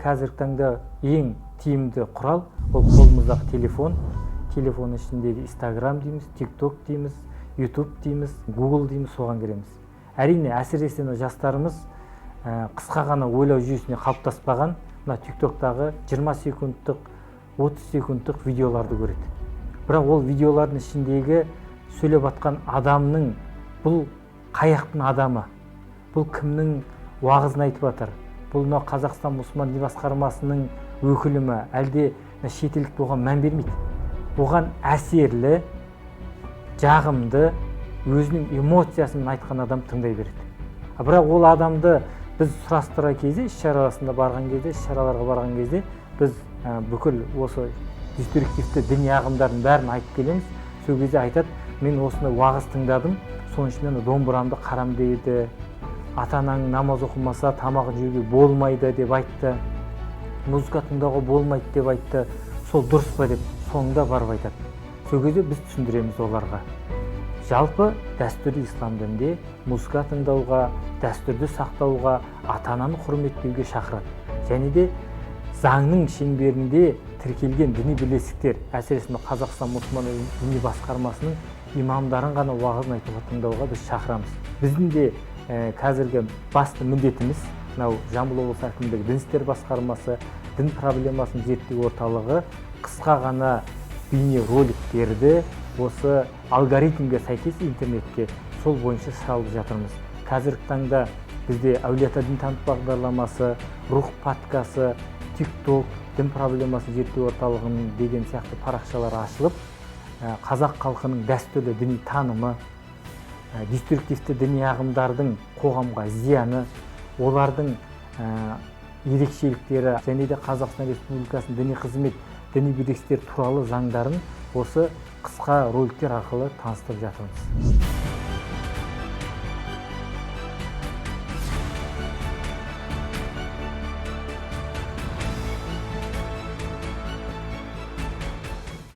Қазіргі таңда ең тиімді құрал ол қолымыздағы телефон. Телефонның ішіндегі Инстаграм дейміз, Тик Ток дейміз, Ютуб дейміз, Гугл дейміз, соған кіреміз. Әрине, әсіресе мына жастарымыз қысқа ғана ойлау жүйесіне қалыптаспаған, мына Тик Токтағы 20 секундтық, 30 секундтық видеоларды көреді. Бірақ ол видеолардың ішіндегі сөйлеп жатқан адамның бұл қаяқтың адамы, бұл кімнің уағызын айтып жатыр, бұл мынау Қазақстан мұсылман діни басқармасының өкілі ме, әлде мына шетелдік, оған мән бермейді. Оған әсерлі, жағымды, өзінің эмоциясымен айтқан адам тыңдай береді. А бірақ ол адамды біз сұрастыра кезде, іс шарасында барған кезде, іс шараларға барған кезде біз бүкіл осы деструктивті діни ағымдардың бәрін айтып келеміз. Сол кезде айтады: «Мен осындай уағыз тыңдадым, соның ішінде ана домбырамды қарам дейді, ата анаң намаз оқымаса, тамағын жеуге болмайды деп айтты, музыка тыңдауға болмайды деп айтты, сол дұрыс па?» – деп соңында барып айтады. Сол кезде біз түсіндіреміз оларға: жалпы дәстүрлі ислам дінінде музыка тыңдауға, дәстүрді сақтауға, ата ананы құрметтеуге шақырады және де заңның шеңберінде тіркелген діни бірлестіктер, әсіресе мына Қазақстан мұсылман діни басқармасының имамдарын ғана уағызын айтуға, тыңдауға біз шақырамыз. Біздің де қазіргі басты міндетіміз, мынау Жамбыл облысы әкімдігі, дін істері басқармасы, дін проблемасын зерттеу орталығы қысқа ғана бейне роликтерді осы алгоритмге сәйкес интернетке сол бойынша салып жатырмыз. Қазіргі таңда бізде «Әулиеата дінтанып» бағдарламасы, «Рух» подкасты, Тик Ток, дін проблемасын зерттеу орталығының деген сияқты парақшалар ашылып, қазақ халқының дәстүрлі діни танымы, деструктивті діни ағымдардың қоғамға зияны, олардың ерекшеліктері және де Қазақстан Республикасының діни қызмет, діни бірлестіктер туралы заңдарын осы қысқа роликтер арқылы таныстырып жатырмыз.